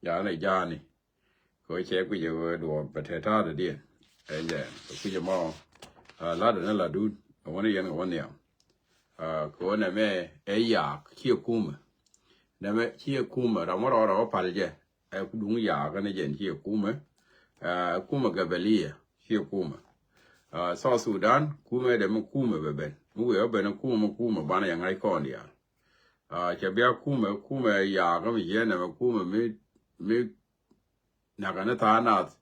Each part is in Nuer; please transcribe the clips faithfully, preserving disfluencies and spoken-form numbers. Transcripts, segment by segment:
Ja̱a̱n ɛ ja̱a̱ni. Kɛ ɣöö cɛ kui̱c ɛ ɣöö duɔ̱ɔ̱p bɛ te ta̱a̱dɛ diɛn. Ɛ jɛ kɛ kui̱c ɛmɔ. Latdɛ ni latdun ɛ wä ni yɛn kɛ wä nhiam. Kɛ ɣöö nɛmɛ ɛ yaak ciɛ kumɛ. Nɛmɛ ciɛ kumɛ, ram wä rɔɔdɛ wä pal jɛ. Ɛ duŋ yaak ni jɛn ciɛ kumɛ. Ɛ kumɛ gɛbɛliɛ ciɛ kumɛ. South Sudan kumɛ dɛ mi kumɛ bɛ ben mi wëë wä ben kumɛ mi kumɛ banɛ yɛ ŋa̱c kɔn diaal. Cɛ bia kumɛ, kumɛ yakä mi ciɛ nɛmɛ kumɛ mi, mi nakä ni tha̱a̱ŋ nath,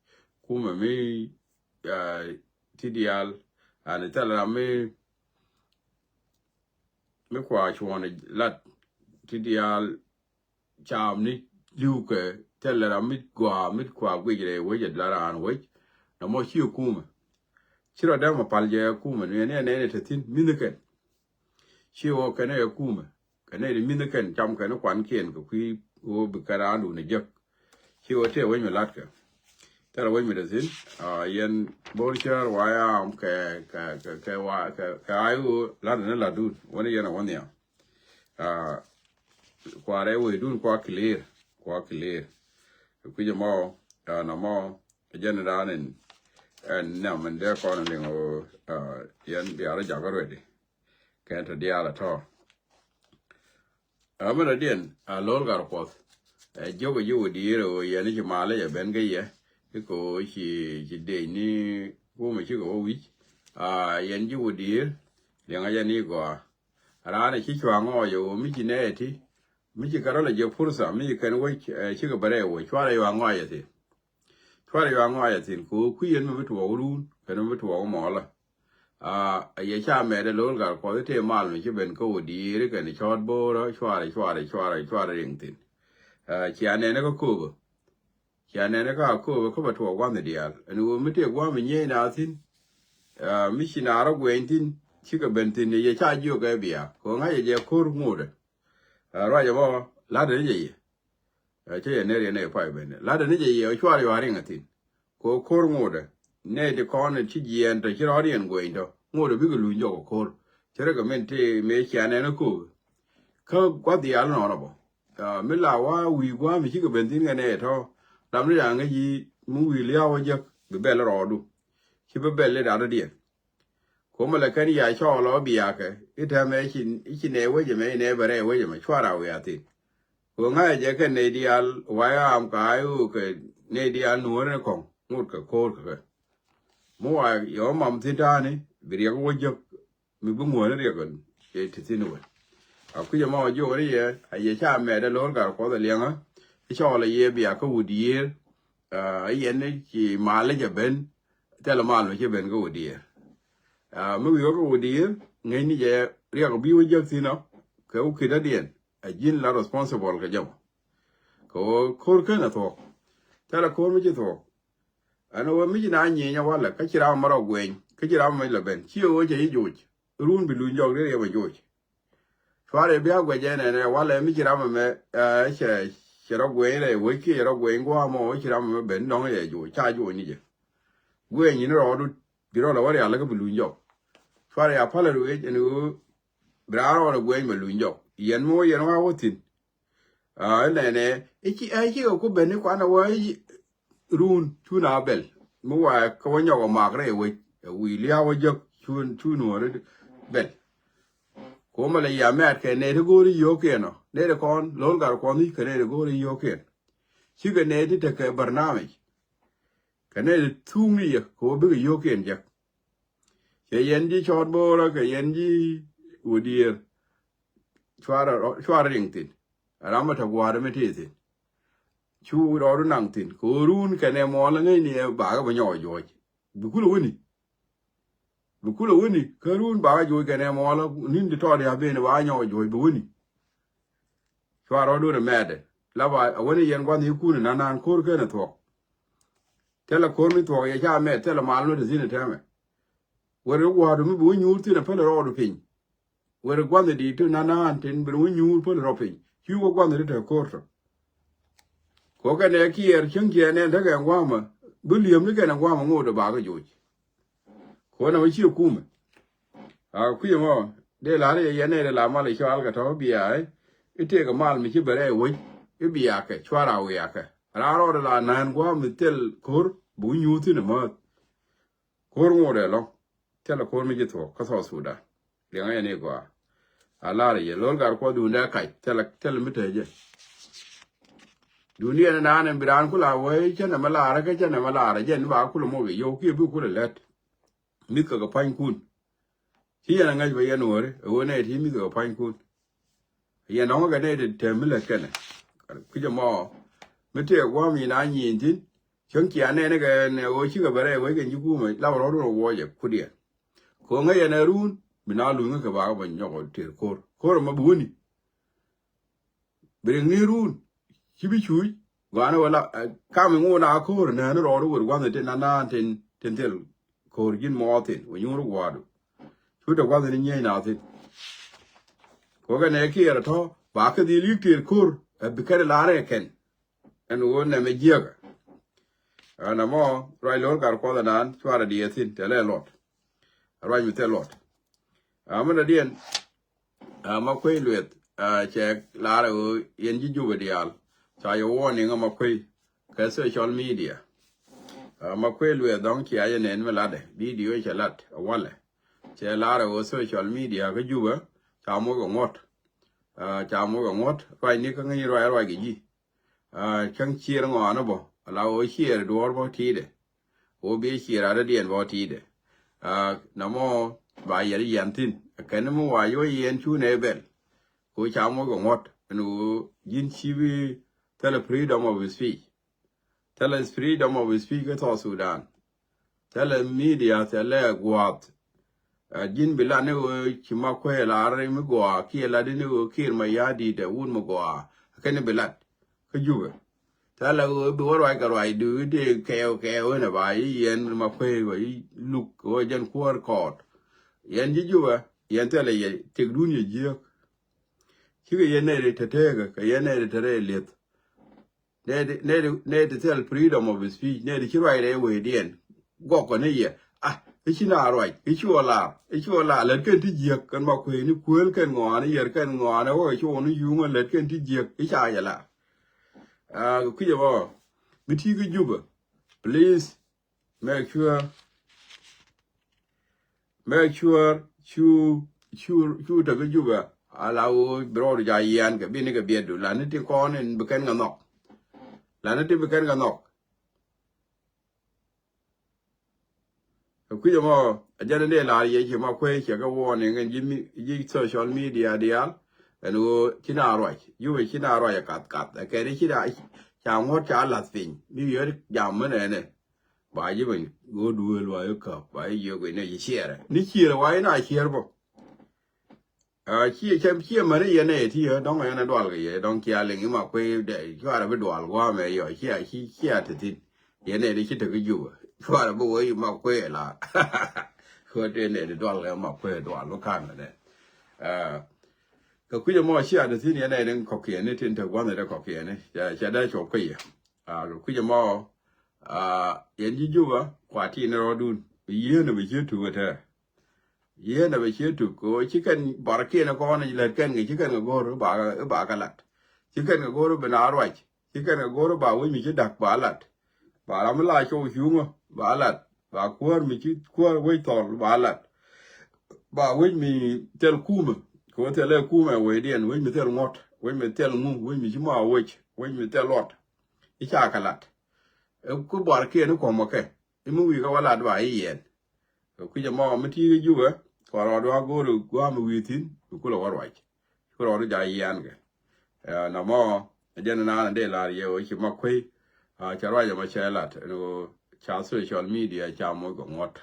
kumɛ mi ti diaal, ani thil ram mi, mi kua cuɔ̱n lat ti diaal. Caam ni li̱w kɛ thil ram mi gɔaa mi kua guic rɛy wec ɛ la raan wec. Nɔmɔ ciɛ kumɛ. Ci rɔ dämɛ pal jɛ kumɛ ni ɛn ɛn ɛn ɛ te thi̱n mi̱nhi kɛn. Ci ɣöö kɛn ɛ kumɛ kɛn ɛ mi̱nhi kɛn cam kɛn kuankiɛn kɛ kui̱ ɣöö bi kɛn raandun ɛ jek. Ci ɣöö tëë wec mi latkɛ. Thilɛ wec mi te thi̱n. Yɛn bo̱r cär wa yam kɛ, kɛ, kɛ, kɛ wa kɛ, kɛ ay ɣöö latdɛ ni latdun wä ni yɛn ɛ wä nhiam. Kuarɛ wecdun kua clear, kua clear. Kui̱c ɛmɔ, nɔmɔ jɛn raan in ɛn nhiam in dee kɔn liŋ ɣöö yɛn bia rɔ jakä ruɛdi. Kɛn tɔ diaal ɛ tɔ̱. Ɛ mɛn rɔ diɛn a lo̱l gat Kuɔth. Ɛ jiök ɛ ji̱ wä di̱i̱r ɛ ɣöö yɛn ci mal ɛ jɛ ben kä yɛ. I̱ kɛ ɣöö ci, ci dec ni kumɛ cikɛ wä wi̱c. Yɛn ji̱ wä di̱i̱r liɛŋä jɛ ni gɔaa. Raan ɛ ci cua ŋɔɔc ɛ ɣöö mi ci nɛy ɛ ti mi ci kɛ rɔl ɛ jɛ pursa mi ci kɛn wec ɛ cikɛ bɛ rɛy wec cuarɛ yua ŋɔɔc ɛ thi̱n. Cuarɛ yua ŋɔɔc ɛ thi̱n kɛ ɣöö kui̱ yɛn mi bi tuɔɔk run kɛn mi bi tuɔɔk mɔɔlä. Ɛ yɛ ca mɛt ɛ lo̱l gat Kuɔth i̱ tëë mal mi ci ben kä wä di̱i̱r kɛn cɔɔt bo̱o̱rä cuarɛ cuarɛ cuarɛ cuarɛ riŋ thi̱n. Cia nɛn ɛ kä kööbä. Cia nɛn kä a kööbä kä bɛ tuɔɔk gua̱nh diaal ɛn ɣöö mi tëë gua̱a̱m mi nyiey na thi̱n. Mi ci na rɔ guɛny thi̱n cikɛ ben thi̱n yɛ ca jiök ɛ bia kɛ ɣöö ŋa̱cɛ jɛ ko̱r ŋotdɛ. Ruacɛ bä la̱tdɛ ni jɛ yɛ. Cä yɛ ner yɛ nɛy pay ben la̱tdɛ ni jɛ yɛ cuar yua riŋ a thi̱n. Kɛ ɣöö ko̱r ŋotdɛ nɛy ti kɔn ci jiɛɛn tɔ ci rɔɔdiɛn guɛny tɔ ŋotdɛ bikɛ luny jɔk ɛ ko̱r. Cä rɛ kɛ min tëë mëë cia nɛn kä kööbä. Kä gua̱th diaal nɔɔrɔ bä. Mi la wa wi̱i̱ gua̱a̱m mi cikɛ ben thi̱n kɛ nɛy tɔ̱. Ram ni da̱a̱ŋ ŋäc yi̱ mi wi̱i̱ lia̱a̱ wä jek bi bɛl rɔɔdu. Ci bi bɛl ni da̱a̱n rɔ̱diɛn. Ko̱mɛ lɛ kɛn ya cɔɔl ɔ biakɛ i̱ tɛmɛ i̱ ci nɛ wecɛ mɛ i̱ nɛ bɛ rɛy wecɛ mɛ cuara wiaa thi̱n. Ko̱ ŋa̱cɛ jɛ kɛn nɛy diaal wa ya am ka i̱ ɣöö kɛ nɛy diaal nuɔ̱ɔ̱ri ni kɔ̱ŋ ŋot kɛ ko̱o̱r kɛ kɛ. Mi wa yɛ wä mam thi̱n ta̱a̱ni bi riɛk wä jek. Mi bi ŋuäni riɛk ɛ ti thi̱n wä. A kui̱c ɛmɔ jiök ni yɛ a yɛ ca mɛt ɛ lo̱r gat Kuɔth ɛ liɛŋä. I̱ cɔɔl ɛ yɛ bia kä wut yiëër. Ɛ yɛn ni ci mal ni jɛ ben. Thilɛ mal mi ci ben kä wut yiëër. Mi wi̱i̱ wä kä wut yiëër ŋäcni jɛ riɛk bi wä jek thi̱n ɔ kɛ wä ki̱t dɔ̱diɛn. A ji̱n la responsible kɛ jɛ mɔ. Kɛ wä ko̱r ken a thuɔ̱k. Thilɛ ko̱r mi ci thuɔ̱k. Ɛn wä mi ci na nyieny a walɛ kä ci ram mɛ rɔ gueny kä ci ram mɛ lɛ ben ci wä cɛ yi joc. Run bi luny jɔk ri riɛm a joc. Cuarɛ bia guɛc ɛn ɛn ɛ walɛ mi ci ram mɛ cɛ cɛ rɔ gueny rɛ wec kiɛ rɔ gueny guamɔ ci ram mɛ ben dɔŋ yɛ joc ca joc ni jɛ. Gueny ni rɔɔdu bi rɔ lɛ wä rial kä bi luny jɔk. Cuarɛ ya palɛ ruec ɛn ɣöö bi raa rɔɔdɛ gueny mɛ luny jɔk yɛn mi wä yɛn wa wä thi̱n. Aa, nɛnɛ i̱ ci ɛ cikɛ ku ben i̱ kuanɛ wä run cu na bɛl mi wa kä wä nyɔk ɛ mak rɛy wec ɛ wi̱i̱ lia̱a̱ wä jek cu nuɔ̱ɔ̱ri bɛl. Ko̱mɛ lɛ yia mɛt kɛ nɛy ti go̱o̱ri yio̱o̱kiɛn ɔ nɛy ti kɔn lo̱l gat kuɔn i̱ kɛ nɛy ti go̱o̱ri yio̱o̱kiɛn. Cikɛ nɛy ti tekɛ barnamij kɛ nɛy ti thuŋni yɛ kɛ wä bikɛ yio̱o̱kiɛn jek. Cɛ yɛn ji̱ cɔɔt bo̱o̱rä kɛ yɛn ji̱ wä diëër. Cuarɛ riŋ thi̱n. Ram mi te gua̱a̱r mi tëë thi̱n. Cu rɔɔdu naŋ thi̱n kɛ ɣöö run kɛnɛ muɔɔl aŋäcni ɛ bakä bɛ nyɔk ɛ juɔc. Bi kulɛ wäni. Bi kulɛ wäni kä run bakä juɔc kɛnɛ muɔɔl ni̱n ti tɔɔt ya ben ba nyɔk ɛ juɔc bi wäni. Cuarɛ rɔɔdu ni mɛɛtdɛ la ba a wäni yɛn gua̱nh i̱ kun inan naan ko̱r ken ɛ thuɔ̱k. Thilɛ ko̱r mi thuɔ̱k yɛ ca mɛt thilɛ mal mi te thi̱n ɛ tɛmɛ. Weri gua̱a̱du mi bi wä nyuur thi̱n ɛ pälɛ rɔɔdu piny. Weri gua̱nh i̱di̱i̱t ti na̱n na̱a̱n tin ben wä nyuur päl rɔ piny ci wä gua̱nh i̱di̱ te ko̱r tɔ. Ko̱ kɛn ɛ kiɛɛr cäŋ ciɛ nɛn tekɛ gua̱a̱mä bi li̱em ni kɛn ɛ gua̱a̱mä ŋot ɛ bakä joc. Ko̱n ɛ wä ciɛ kumɛ. A kui̱ ɛmɔ dee la̱r yɛ yɛn ɛ dee la mal i̱ cɔal kɛ tɔ̱ biaɛ i̱ tëëkɛ mal mi ci bɛ rɛy wec i̱ biakɛ cuar a wiakɛ. Raan rɔɔdɛ la nään gua̱a̱th mi thil ko̱r bi wi̱i̱ nyuuth thi̱n ɛmääth. Ko̱r ŋot ɛlɔ̱ŋ. Thilɛ ko̱r mi ji̱ thuɔ̱k kä South Sudan. Liɛŋä yɛn i̱ gɔaa. A lar yɛ lo̱l gar kuɔth duundɛ kac. Thilɛ, thilɛ mi te jɛ. Duundɛ yɛn naan ɛn bi raan kula wee cä nɛmɛ lar kä cä nɛmɛ lar jɛn ba kulɛ mok i̱ yio̱w kiɛ bi kulɛ lät. Mi̱th kɛ kɛ pa̱nykun. Ci yɛn a ŋäc bä yɛn wääri ɛ ɣöö nɛy ti mi̱th kɛ kɛ pa̱nykun. Yɛn dɔ̱ŋ kɛ nɛy ti tɛm mi lät kɛnɛ. Kui̱c ɛmɔ mi tëë gua̱a̱m in a nyiin thi̱n. Cäŋ cia nɛn kɛ nɛ ɣöö cikɛ bɛ rɛy wec kɛn ci kumɛ lap rɔ̱dun ɛ wuɔcɛ kudiɛn. Ko̱ŋä yɛn ɛ run bi na luny kä kɛ bakɛ bä nyɔk ɔ tëër ko̱r. Ko̱r ɛmɔ bi wäni. Bi riŋ ni run ci bi cuuc gua̱a̱n ɛ wä la kam iŋu na ko̱r nään rɔɔd wër gua̱nh tin na naan tin tin thil ko̱r ji̱n mɔɔth thin wä nyuur gua̱a̱du. Cu te gua̱nh ni nyieny na thin. Ko̱kɛ nɛ kiɛɛr tɔ̱ ba kä dhil yik tëër ko̱r ɛ bi kɛn lar ɛ kɛn. Ɛn ɣöö nɛmɛ jiäkä. Ɛn ɛmɔ ruac lo̱r kar kuɔth ɛnan cuarɛ diɛɛr thi̱n tɛlɛ luɔt. Ruac mi thil luɔt. Ɛ mi dɔ̱diɛn. Ɛ ma kuey lueth. Ɛ cɛ lar ɛ ɣöö yɛn ji̱ Jubɛ diaal. Ca yɛ warning ɛ ma kuey kɛ social media. Ɛ ma kuey lueth dɔ̱ŋ cia yɛ nɛn mi latdɛ video cɛ lat ɛ walɛ. Cɛ lar ɛ ɣöö social media kä Jubɛ ca moc kɛ ŋuɔ̱t. Ɛ ca moc kɛ ŋuɔ̱t ruacni kä ŋäc ruac ruac kɛ ji̱. Ɛ cäŋ ciɛɛr ŋɔaani bä ala ɣöö ciɛɛr duɔ̱ɔ̱r bä ti̱i̱dɛ. Ɣöö bi ciɛɛr adädiɛn bä ti̱i̱dɛ. Ɛ namɔ ba yɛl yɛn thi̱n ɛ kɛn mi wa yɔ yɛn cu nɛ bɛl. Kɛ ɣöö ca moc kɛ ŋuɔ̱t ɛn ɣöö ji̱n ci bi thilɛ freedom of speech. Thilɛ freedom of speech kä South Sudan. Thilɛ media thilɛ gua̱a̱th. Ɛ ji̱n bi lat ni ɣöö ci ma kuɛ lar mi gɔaa kiɛ lat ni ɣöö kiɛɛr ma ya̱a̱ di̱t ɛ wut mi gɔaa. Kɛn bi lat kä Jubɛ. Thilɛ ɣöö bi wä ruac kɛ ruac dui̱ dee kɛɛw kɛɛw ɣän ɛ ba i̱ yɛn ma kuɛ ɣöö i̱ luk ɣöö jɛn kuäär kɔɔt. Yɛn ji̱ Jubɛ yɛn thilɛ yɛ tëkdun yɛ jiääk. Cikɛ yɛn nɛy ri te teekä kɛ yɛn nɛy ri te rɛy lieth. Nɛy ti, nɛy ti, nɛy ti thil freedom of speech, nɛy ti ci ruac rɛy wecdiɛn. Gɔkɔ ni yɛ. Ah, i̱ ci na ruac, i̱ ci wä lar, i̱ ci wä lar, lät kɛn ti jiäk, kɛn ma kuëëni kuël kɛn ŋɔaani yɛr kɛn ŋɔaani wä kɛ ci wä ni yuŋä lät kɛn ti jiäk, i̱ ca yɛ lar. Ah, kɛ kui̱c ɛmɔ, bi ti kä Jubɛ, please, make sure, make sure cu, cu, cu te kä Jubɛ ala ɣöö bi rɔɔdu ca yian kɛ bini kɛ biɛtdu lani ti kɔn in bi kɛn kɛ nhɔk. Lani ti bi kɛn kɛ nhɔk. Kɛ kui̱c ɛmɔ a jɛn in dee lar yɛ ci ma kuey cɛ kɛ warning in ji̱ mi, ji̱ social media diaal. Ɛn ɣöö ci na ruac Jubɛ ci na ruac ɛ kath kath ɛ kɛn i̱ ci na ca ŋuɔ̱t ca lath piny mi yöt jam mi nɛnɛ. Ba ji̱ ben ɣöö duëël wa i̱ käp ba i̱ yök inɛ ci ciɛɛrɛ ni ciɛɛrɛ wa i̱ na ciɛɛr bä. Aa, ciɛ cɛ ciɛ mɛni yɛn ɛ ti yɛ dɔŋ yɛn ɛ dual kɛ yɛ dɔŋ cia liŋ i̱ ma kuëë dɛ cuarɛ bi dual gua̱a̱mɛ yɔ cia ci cia te thi̱n. Yɛn ɛ di ci te kä Jubɛ cuarɛ bi wee i̱ ma kuëë la. Kuɛ te nɛ di dual kɛ ma kuëë dual bi ka̱n kɛ dɛ. Aa, kɛ kui̱c ɛmɔ cia te thi̱n yɛn ɛ di kɔkiɛni tin te gua̱n ɛ dɛ kɔkiɛni cɛ dɛ cuɔp kä yɛ. Aa, kɛ kui̱c ɛmɔ, aa, yɛn ji̱ Jubɛ kua tin rɔɔdun bi yieen ɛ bi cië tuk ɛ tɛɛ. Yieen ɛ bɛ cië tuk kɛ ɣöö ci kɛn bɔrkiɛn kɔn lät kɛn kɛ ci kɛn kɛ go̱r i̱ ba kɛ lat. Ci kɛn kɛ go̱r i̱ bi na ruac. Ci kɛn kɛ go̱r i̱ ba wec mi ci da̱k ba lat. Ba ram mi la cɔw cuŋä ba lat. Ba kuäär mi ci kuäär wec thɔl ba lat. Ba wec mi thil kumä kɛ ɣöö thilɛ kumɛ wecdiɛn wec mi thil ŋuɔ̱t wec mi thil ŋu wec mi ci ma wec wec mi thil luɔt. I̱ ca kɛ lat. Ɛ ku bɔrkiɛn i̱ kuɔ̱mä kɛ i̱ mi wi̱i̱ kä wä lat ba i̱ yɛn. Kɛ kui̱c ɛmɔ mi ti̱i̱ kä Jubɛ kɔn rɔɔdu a go̱o̱r gua̱a̱m wi̱i̱ thi̱n bi kulɛ wä ruac. Ku rɔɔdu ja̱ yian kɛ. Ɛ, nɔmɔ ɛ jɛn naan dee lar yɛ ɣöö ci ma kuey. Aa, cɛ ruac ɛmɔ cɛ lat ɛn ɣöö ca social media ca moc kɛ ŋuɔ̱t.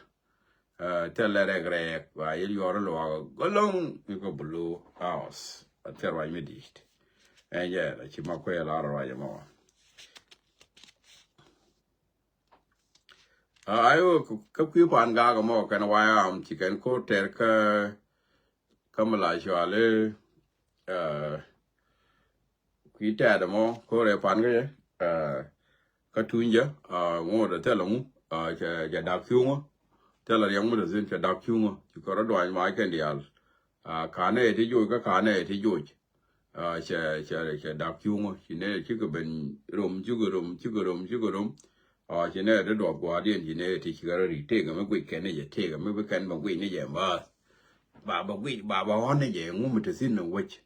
Ɛ, thilɛ rɛk rɛɛk ba yɛ yuɔr luaak gɔlɔŋ mi kɛ Blue House. Ɛ thil ruac mi di̱i̱t. Ɛn jɛ la ci ma kuey lar ruac ɛmɔ. Aa, aywa, kä kui̱ pan gak mɔ kɛn wayam ci kɛn ko̱r tɛr kä, kä mi la cuali, aa, kui̱ tɛɛt mɔ ko̱r ɛ pan kä, aa, kä tunyä, aa, ŋot ɛ thilɛ ŋu, aa, cɛ, cɛ dak cuŋä. Thilɛ riɛŋ mi dee thin cɛ dak cuŋä ci kɔrɔ duany mac kɛn diaal. Aa, kanɛ ɛ ti joc kä kanɛ ɛ ti joc. Cɛ, cɛ, cɛ dak cuŋä, ci nɛ cikɛ ben rom, cikɛ rom, cikɛ rom, cikɛ rom. Ci nɛ ti duɔth gua̱a̱rdiɛn, ci nɛ ti cikɛ rɔ ri̱t, tëëkɛ mi guic kɛn ni jɛ, tëëkɛ mi bi kɛn bɛ guic ni jɛ, bas. Ba bɛ guic, ba bɛ ɣɔn ni jɛ, ŋu mi te thi̱n ni wec.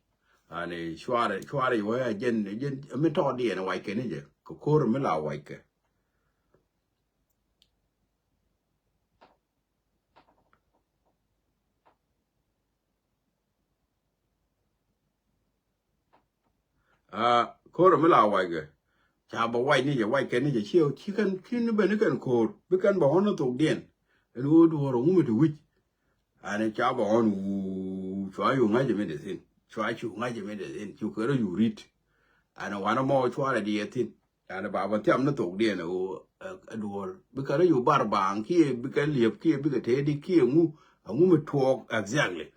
Ani cuarɛ, cuarɛ wee a jɛn, jɛn mi tɔɔdiɛn wac kɛn ni jɛ, kɛ ko̱r mi la wac kɛ. Aa, ko̱r mi la wackɛ. Ca bɛ wac ni jɛ, wac kɛn ni jɛ, ci, ci kɛn, ci ni ben ni kɛn ko̱r, bi kɛn bɛ ɣɔn ni thokdiɛn. Ɛn ɣöö duɔ̱ɔ̱r ŋu mi te wi̱c. Ani ca bɛ ɣɔn wuu, cua yu ŋa̱c mi te thi̱n. Cua cu ŋa̱c mi te thi̱n, cu kɛ rɔ yu ri̱t. Ani wanɛ mɔ cuarɛ diɛ thi̱n. Yani ba bä thiam ni thokdiɛn ɛ ɣöö, ɛ, ɛ duɔ̱ɔ̱r. Bikɛ rɔ yu bar baaŋ kiɛ bikɛ liep kiɛ bikɛ tëëdi kiɛ ŋu, ɛ ŋu mi tuɔɔk exactly.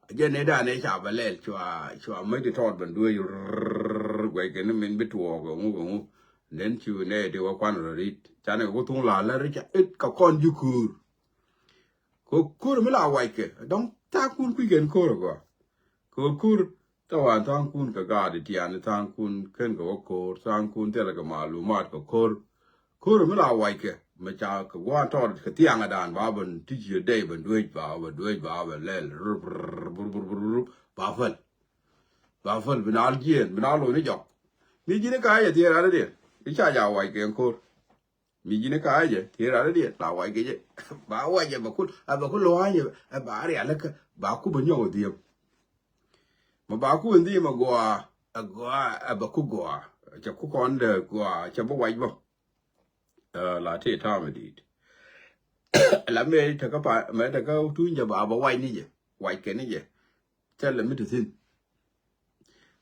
Jɛ ni dan ɛ ca bɛ lɛl cua, cua mäc di tɔɔt ben duee rrrr guɛc kɛ ni min bi tuɔɔk ɛ ŋu kɛ ŋu. Nen cu nɛ di wä kuan rɔ rit. Canɛ kɛ ku thuŋ la lär ca it kɛ kɔn ji̱ kuur. Kɛ kuur mi la wackɛ dɔ̱ŋ tha̱a̱ŋkun kui̱ kɛn ko̱r ɛ gɔaa. Kɛ kuur Taban tha̱a̱ŋkun kɛ gaat itian, tha̱a̱ŋkun ken kɛ wä ko̱r, tha̱a̱ŋkun thilɛ kɛ malumat kɛ ko̱r. Ko̱r mi la wackɛ mɛ ca kɛ gua̱a̱n tɔɔt kɛ thiaŋɛ dan ba ben ti ci dɛy ben duec ba, ben duec ba, ben lɛl rur, rur, rur, rur, rur, ba päl. Ba päl bi na jiɛn, bi na lo̱c ni jɔk. Mi ji̱n i̱ ka jɛ thiee rat idiɛ i̱ ca ja wackɛ ko̱r. Mi ji̱n i̱ ka jɛ thiee rat idiɛ la wackɛ jɛ. Ba wackɛ bɛ kul, a bɛ kul lua̱nyɛ, a ba rialikä, ba ku bɛ nyɔk dhiep. Ma ba ku in dhiep a gɔaa, a gɔaa, a bɛ ku gɔaa. Cɛ ku kɔn dee gɔaa, cɛ bä wac bä. Ɛ, la tëë ta̱a̱ mi di̱i̱t. La mëë tekä pa, mëë tekä tuny jɛ ba bä wac ni jɛ, wac kɛ ni jɛ. Thilɛ mi te thi̱n.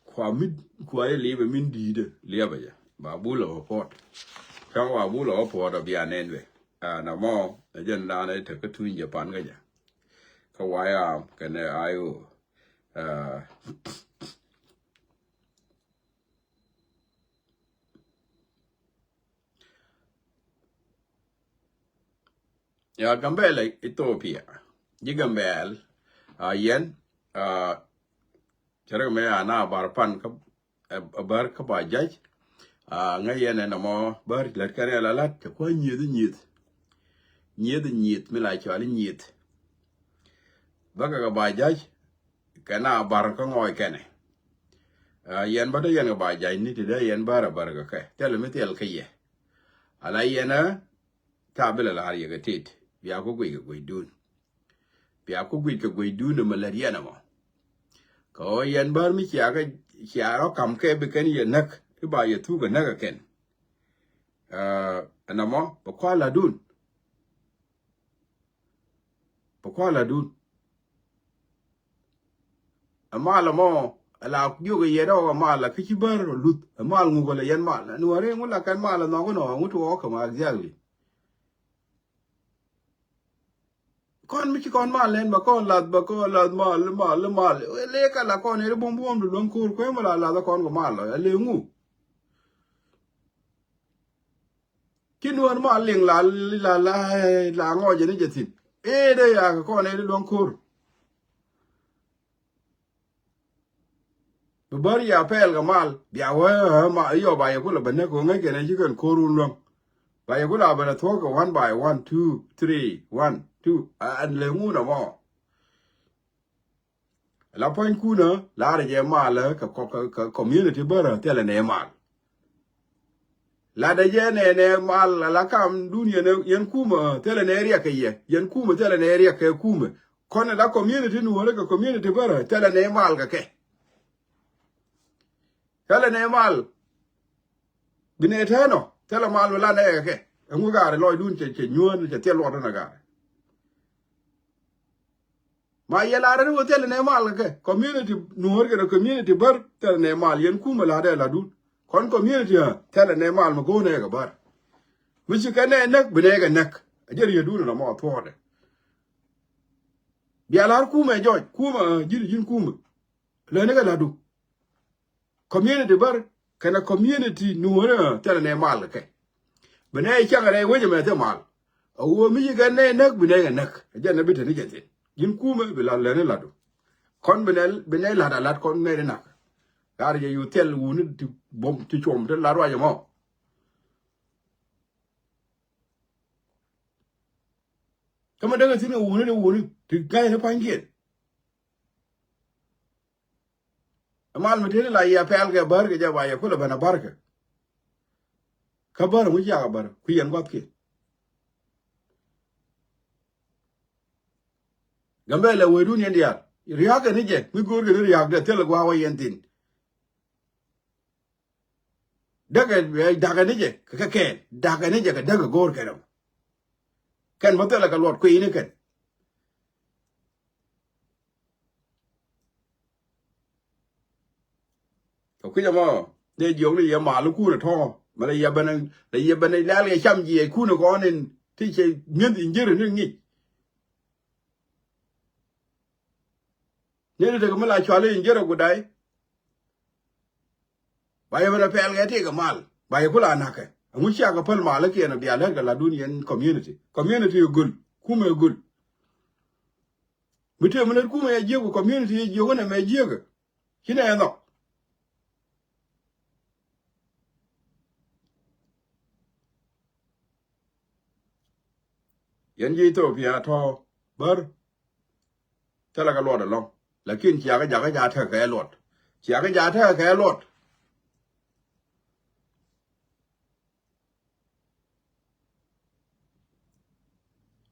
Kua mi, kua jɛ liepɛ min di̱i̱dä, liepɛ jɛ. Ba bulɛ wä puɔt. Cäŋ wa bulɛ wä puɔt a bia nɛn bɛ. Ɛ, na mɔ, ɛ jɛn daanɛ tekä tuny jɛ pan kä jɛ. Kä wayam kɛnɛ ayo. Ɛ, Ya Gambɛl Ethiopia. Ji̱ Gambɛl, a, yɛn, a, cɛ rɛ mɛ a na bar pan kä, a, a bar kä ba jac. A, ŋäc yɛn ɛn ɛmɔ bar lät kɛn ɛ la lat cɛ kua̱ nyieth nyieth. Nyieth nyieth mi la cɔal nyieth. Bäkɛ kɛ ba jac kɛ na bar kä ŋɔɔc kɛnɛ. A, yɛn bä dee yɛn kɛ ba jac ni ti dee yɛn bär a bär kɛ kɛ thil mi thil kä yɛ. Ala yɛn ɛ ca bi lɛ la̱r yɛ kɛ tet bia ku guic kɛ guicdun. Bia ku guic kɛ guicdun ɛmɛ lät yɛn ɛmɔ. Kɛ ɣöö yɛn bär mi cia kɛ cia rɔ kam kɛ bi kɛn yɛ näk i̱ ba yɛ thuk kɛ näk kɛ kɛn. A, ɛn ɛmɔ bɛ kua̱r la̱tdun. Bɛ kua̱r la̱tdun. Ɛ mal ɛmɔ ɛ la jiök ɛ yɛt ɛ ɣɔk ɛ mal ɛ kä ci bär ɛ luth ɛ mal ŋuk ɛ lɛ yɛn mal ɛ ni wä rɛy ŋu la kɛn mal ɛ nhɔk inɔ ɛ ŋu tuɔɔk kä ma exactly. Kɔn mi ci kɔn mal nɛn bɛ kɔn lath bɛ kɔn lath mal mal mal ɛ lɛ kɛ la kɔn ɛ ri buɔ̱m buɔ̱m di luäŋ ko̱r kueŋ mi la lath ɛ kɔn kɛ mal ɛ lɛ ŋu. Ci nuɔ̱ɔ̱r ma liŋ la la la la ŋɔc jɛ ni jɛ thi̱n. Ee dee ya kɛ kɔn ee dee luäŋ ko̱r. Bi bär ya pɛɛl kɛ mal bia wee ma yɔ ba yɛ kulɛ bä näk kɛ ŋäc kɛn ci kɛn ko̱r wun luäŋ. Ba yɛ kulɛ a bɛ lɛ thuɔ̱k kɛ one by one, two, three, one, two. Ɛn lɛ ŋun ɛmɔ. La puɔ̱ny kunä la rɛ jɛ mal kɛ, kɛ, kɛ, kɛ community bärä thilɛ nɛ mal. La dɛ jɛ nɛ nɛ mal la kam dun yɛn, yɛn kumä thilɛ nɛ riɛk kɛ yɛ. Yɛn kumä thilɛ nɛ riɛk kɛ kumä. Kɔn la community nuɔrɛ kɛ community bärä thilɛ nɛ mal kɛ kɛ. Thilɛ nɛ mal. Bi nɛ tɛnɔ thilɛ mal mi la nɛ kɛ kɛ. Ɛŋu gaarɛ lɔcdun cɛ, cɛ nyuɔ̱n cɛ thil luɔtdun ɛ gaarɛ. Ma yɛ la rɛn wä thilɛ nɛ mal kɛ kɛ community nuɔr kɛ community bär thilɛ nɛ mal yɛn kumä la dɛ la dun. Kɔn community ha thilɛ nɛ mal ma go̱o̱nɛ kɛ bär. Mi ci kɛ nɛ näk bi nɛ kɛ näk. A jɛ riɛ dun na mɔ thuɔɔdɛ. Bia lar kumɛ jɔc kumɛ ji̱n ji̱n kumɛ. Lɛ ni kɛ la du. Community bär kɛnɛ community nuɔrɛ thilɛ nɛ mal kɛ. Bi nɛ cäŋ rɛy wecɛ mɛ thil mal. A wä mi ci kɛ nɛ näk bi nɛ kɛ näk. A jɛ nɛ bi te ni jɛ thin. Ji̱n kumɛ bi la lɛni latdu. Kɔn bi nɛ, bi nɛ lat a lat kɔn nɛ di nak. Gat jɛ yu thil wuni ti bom ti cuɔm ti la ruac ɛmɔ. Kä mi däkɛ thi̱n kɛ wuni ti wuni ti ga̱y ni pa̱nykiɛn. Mal mi tëë ni la yɛ pɛl kɛ bär kɛ jɛ ba yɛ kulɛ ben a bär kɛ. Kä bär mi ciak a bär ku yɛn gua̱thkiɛn. Gambɛlɛ wee dun yɛn diaal ria̱a̱kɛ ni jɛ mi go̱o̱rkɛ ni ria̱a̱k dee thil gua̱a̱k wä yɛn thi̱n. Däkɛ, eh, da̱kɛ ni jɛ kɛ kɛɛl, da̱kɛ ni jɛ kɛ däkɛ go̱o̱r kɛn ɔ. Kɛn bä thilɛ kɛ luɔt kui̱ni kɛn. Kɛ kui̱c ɛmɔ dee jiɔk ni yɛ mal ikun ɛ tɔ̱ mɛ lɛ yɛ ben, lɛ yɛ ben lɛl kɛ cam jiɛc kun ɛ kɔn in ti cɛ mi̱eth in ji̱r ni ŋic. Ni ti tek mi la cual in ji̱r ɛ gudai. Ba yɛ ben a pɛl kɛ ti kɛ mal ba yɛ kula nakɛ. Ɛŋu cia kɛ päl mal ikiɛn a bia lɛt kɛ la dun yɛn community. Community ɛ göl. Kumɛ ɛ göl. Mi tëë mi lät kumɛ yɛ jiäk ku community yɛ jiäk wänɛ mɛ jiäk. Ci nɛ ɛ nhɔk. Yɛn ji̱ Ethiopia tɔ̱ bär. Thilɛ kɛ luɔt ɛlɔ̱ŋ. Lakin ciakä jakä ca tekɛ kɛ luɔt. Ciakä ca tekɛ kɛ luɔt.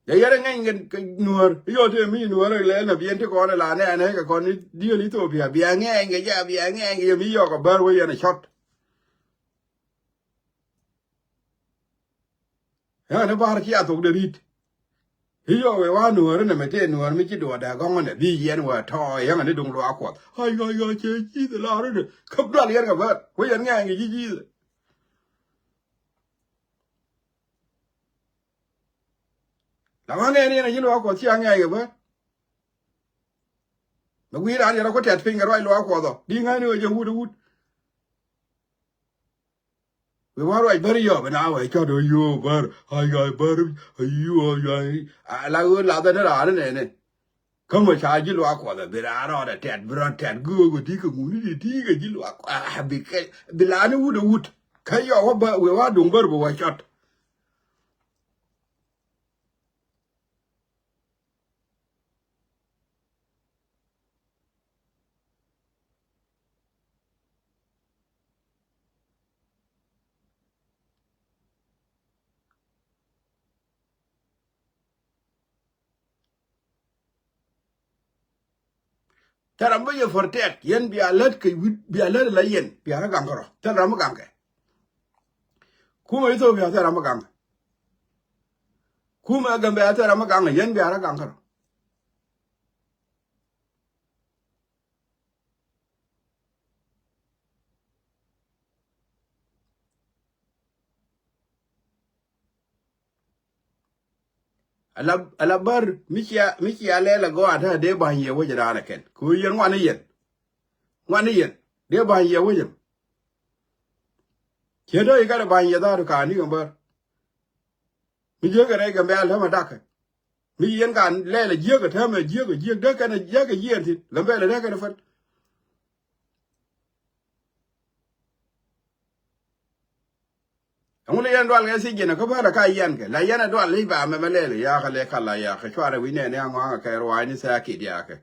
Dee yɛrɛ ŋɛny kɛ nuäär i̱ yɔl tëë mi nuäär lɛl na biɛn ti kɔn ɛ la nɛɛnɛ kɛ kɔn diël Ethiopia bia ŋɛny kɛ jɛ bia ŋɛny kɛ jɛ mi yɔk ɛ bär wee yɛn ɛ cɔt. Yäŋä ni bar cia thok de ri̱t. I̱ yɔk wee wa nuäär inɛ mɛ tëë nuäär mi ci duɔɔdɛ gɔŋä nɛ bi yɛn wee tɔ̱ yäŋä ni duŋ luaak Kuɔth. Ay ay ay cɛ ji̱th ɛ laar inɛ käp dual yɛn kɛ bär wee yɛn ŋɛɛŋ kɛ ji̱ ji̱th. La ŋäni yɛn yɛn a ji̱ luaak Kuɔth cia ŋɛɛc kɛ bär. Mɛ gui̱i̱r an yɛn a ku tɛt piny kɛ ruac luaak Kuɔth ɔ di ŋäni wee jɛ wut ɛ wut. Wee wa ruac bär yɔp ɛn a wee cɔt ɔ yio̱o̱ bär ay ay bär ay yio̱o̱ ay ay. A la ɣöö lathɛ ni raan inɛnɛ. Kä mɔ ca ji̱ luaak Kuɔth ɛ bi raan rɔɔdɛ tɛt bi rɔɔd tɛt göök ɛ ti kɛ ŋuni ti ti kɛ ji̱ luaak Kuɔth a bi kɛ bi laani wut ɛ wut. Kä yɔk wä bä wee wa duŋ bär bi wä cɔt. Thil ram bä yɛ protect yɛn bia lät kɛ wi̱c bia lät la yɛn bia rä gaŋ kärɔ thil ram bä gaŋ kɛ. Kumɛ Ethiopia thil ram bä gaŋ kɛ. Kumɛ Gambɛla thil ram bä gaŋ kɛ yɛn bia rä gaŋ kärɔ. Ala, ala bär mi cia, mi cia lɛl agɔaa te dee ba̱ny yɛ wec raan ɛ kɛn. Kɛ ɣöö yɛn ŋuan ni yɛn. Ŋuan ni yɛn. Dee ba̱ny yɛ wec ɛm. Ciɛ dee i̱ kɛn ɛ ba̱ny yɛ dha̱a̱r ka̱a̱ni kɛ bär. Mi jiäk kɛ rɛy Gambɛla tämɛ da̱kɛ. Mi yɛn ka lɛl a jiäk a tämɛ jiäk a jiäk dee kɛn a jiäk a jiɛn thi̱n Gambɛla dee kɛn a fäl. Ɛŋu lɛ yɛn dual kɛ thiec jɛn a kä bärä ka yɛn kɛ la yɛn a dual lic ba mɛmɛ lɛl a yakä lɛ kala yakä cuarɛ wi̱c nɛɛni aŋɔaŋ a kɛ ruaacni thɛɛk kiɛ diaakɛ.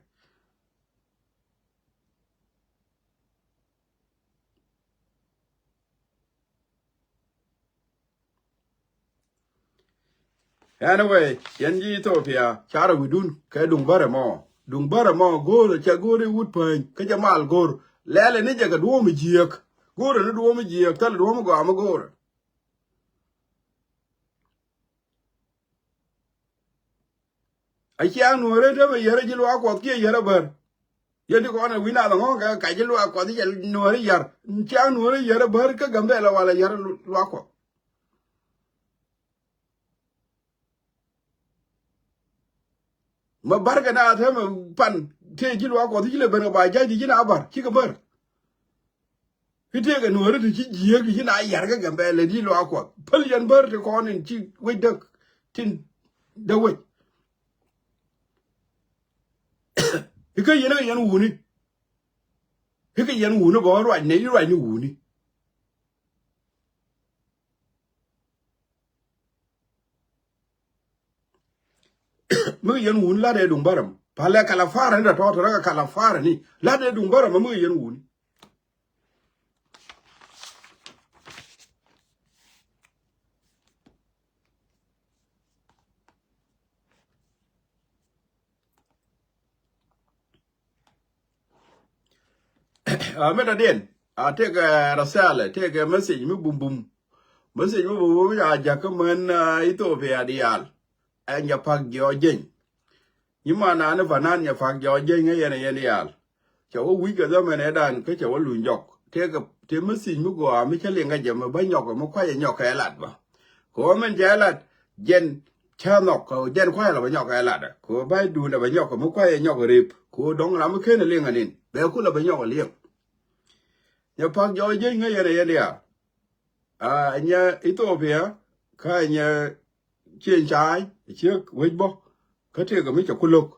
Anyway, yɛn ji̱ Ethiopia carɛ wi̱dun kɛ duŋ bärɛ mɔ. Duŋ bärɛ mɔ go̱o̱rɛ cɛ go̱o̱rɛ wut päny kä jɛ mal go̱o̱r. Lɛlɛ ni jɛ kɛ duɔ̱ɔ̱m jiääk. Go̱o̱rɛ ni duɔ̱ɔ̱m jiääk thilɛ duɔ̱ɔ̱m gɔaa mi go̱o̱rɛ. A ciaŋ nuɔ̱ɔ̱rä te mɛ yärä ji̱ luaak Kuɔth kiɛ yärä bär. Yɛn ti kɔn ɛ wi̱n nath ɛŋɔ̱ kɛ kac ji̱ luaak Kuɔth i̱ cɛ nuɔ̱ɔ̱rä yär. Ciaŋ nuɔ̱ɔ̱rä yärä bär kä Gambɛla wala yärä luaak Kuɔth. Mɛ bär kɛ na te mɛ pan tëë ji̱ luaak Kuɔth i̱ ci lɛ ben kɛ ba ja̱c ti ji̱ na bär cikɛ bär. Ki tëëkɛ nuɔ̱ɔ̱ri ti ci jiääk ti ci na yar kä Gambɛla ti luaak Kuɔth päl yɛn bär ti kɔn in ci wec däk tin däk wec. Ikä yɛn kä yɛn wuni. Tekɛ yɛn wuni bä ruac nɛ i̱ ruac ni wuni. Mi kɛ yɛn wuni lat ɛ duŋ bärä mɔ. Palɛ kala farä ni da tɔ̱ tɔ̱ rɛ kɛ kala farä ni. Lat ɛ duŋ bärä mɔ mi kɛ yɛn wuni. A mi dɔ̱diɛn a tëëkɛ rasala, tëëkɛ message mi bumbum. Message mi bumbum mi ca jakä män Ethiopia diaal. Ɛn jɛ pak jiɔ jeny. Nyi ma naan i̱ panan jɛ pak jiɔ jeny ŋäc yɛn ɛ yɛn diaal. Cɛ wä wi̱c kɛ dhamɛn ɛ dan kä cɛ wä luny jɔk. Tëëkɛ tëë message mi gɔaa mi cä liŋ kä jɛ mi bä nyɔk mi kuacɛ nyɔk kɛ lat bä. Kɛ wä min cɛ lat jɛn cä nhɔk kɛ jɛn kuacɛ la bä nyɔk kɛ lat. Kɛ wä ba̱y duundɛ bä nyɔk mi kuacɛ nyɔk rip. Kɛ wä dɔ̱ŋ ram mi ken liŋ anin bɛ ku la bä nyɔk liŋ. Nyɛ pak jɔɔc jiec ŋäc yɛn ɛ yɛn diaal. A nyɛ Ethiopia kä nyɛ cieŋ ca̱a̱c ciek wec bä. Kä tëëkɛ mi cɛ ku lo̱k.